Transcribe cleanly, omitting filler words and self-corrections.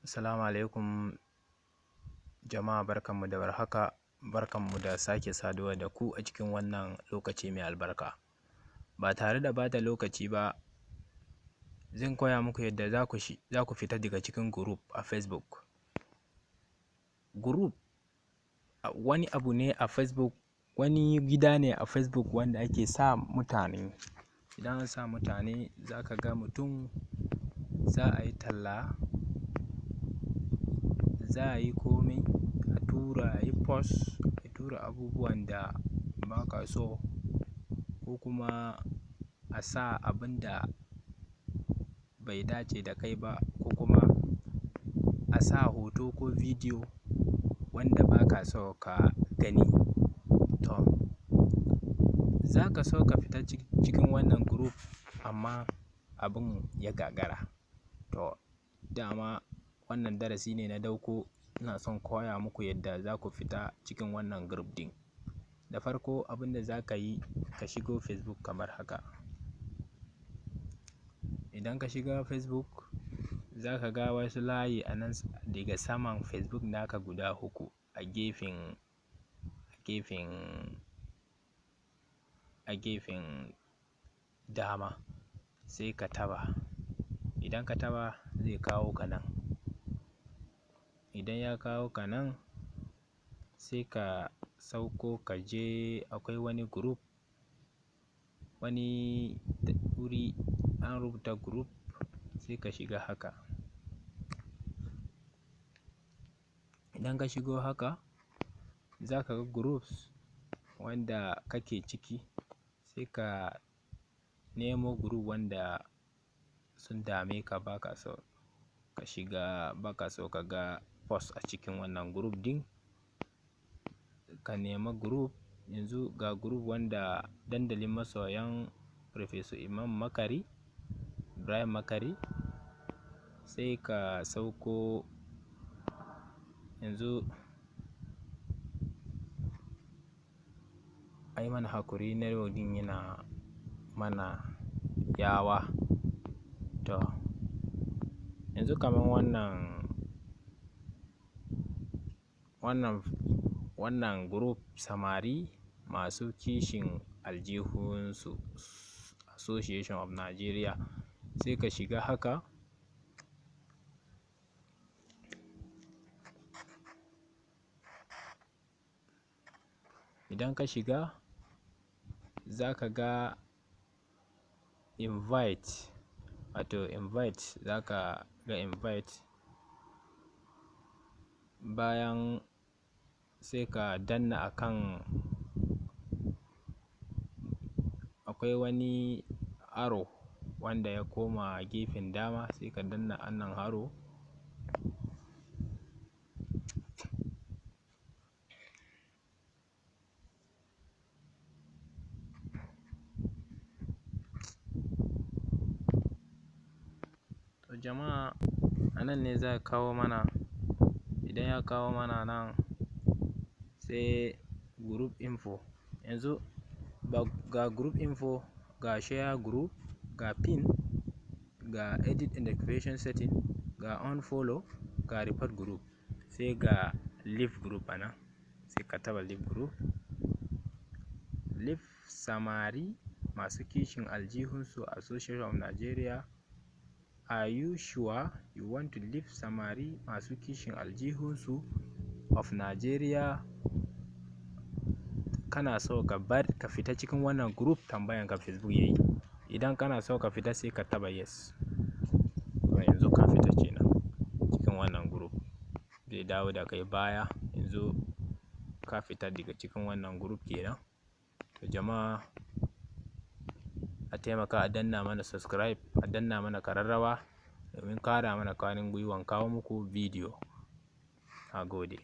Assalamu alaikum jama'a, barkanmu da warhaka, barkanmu da sake saduwa da ku a cikin wannan lokaci mai albarka. Ba tare da ɓata lokaci ba, zan koya muku yadda za ku fita daga cikin group a Facebook. Group wani abu ne a Facebook, wani gida ne a Facebook wanda ake sa mutane. Idan an sa mutane, za ka ga mutum, za a yi talla, za a yi komai, a tura, a yi post, a tura abubuwan da ba ka so, ko kuma a sa abin da bai dace da kai ba, ko kuma a sa hoto ko bidiyo wanda ba ka so ka gani. To, za ka so ka fita cikin wannan group, amma abin ya gagara. To, dama wannan darasi ne na ɗauko, ina son koya muku yadda za ku fita cikin wannan group ɗin. Da farko, abin da za ka yi, ka shigo Facebook kamar haka. Idan ka shiga Facebook, za ka ga wasu layi a nan daga saman Facebook naka guda uku a gefen gefen a gefen dama, sai ka taɓa. Idan ka taɓa, zai kawo ka nan. Idan ya kawo ka nan, sai ka sauko, ka je akwai wani group, wani wuri an rubuta group, sai ka shiga haka. Idan ka shigo haka, za ka ga groups wanda kake ciki, sai ka nemo group wanda sun dame ka, ba ka so ka shiga, ba ka so ka ga post a cikin wannan group ɗin. Ka nema group. Yanzu ga group wanda dandalin masoyan Professor Imam Makari, Ibrahim Makari, sai ka sauko. Yanzu a yi mana hakuri, network ɗin yana mana yawa. To, yanzu kaman wannan group Samari Masu Kishin Aljihunsu Association of Nigeria, sai ka shiga haka. Idan ka shiga, za ka ga invite, wato invite, za ka ga invite. Bayan sai ka danna akan akwai wani arrow wanda ya koma gefen dama, sai ka danna wannan arrow. To jama'a, a nan ne zai kawo mana. Idan ya kawo mana nan, sai group info. Yanzu ga group info, ga share group, ga pin, ga edit and creation setting, ga unfollow, ga report group, sai ga leave group a nan. Sai ka taɓa leave group. Leave Samari Masu Kishin Aljihunsu Association of Nigeria. Are you sure you want to leave Samari Masu Kishin Aljihunsu of Nigeria? Kana so ka bar, ka fita cikin wannan group, tambayan ka Facebook yayi. Idan kana so ka fita, sai ka taɓa yes. To, yanzu ka fita kenan cikin wannan group. Zai dawo da kai baya. Yanzu ka fita daga cikin wannan group kenan. To jama'a, a taimaka a danna mana subscribe, a danna mana kararrawa domin kara mana kwarin gwiwan kawo muku bidiyo. Na gode.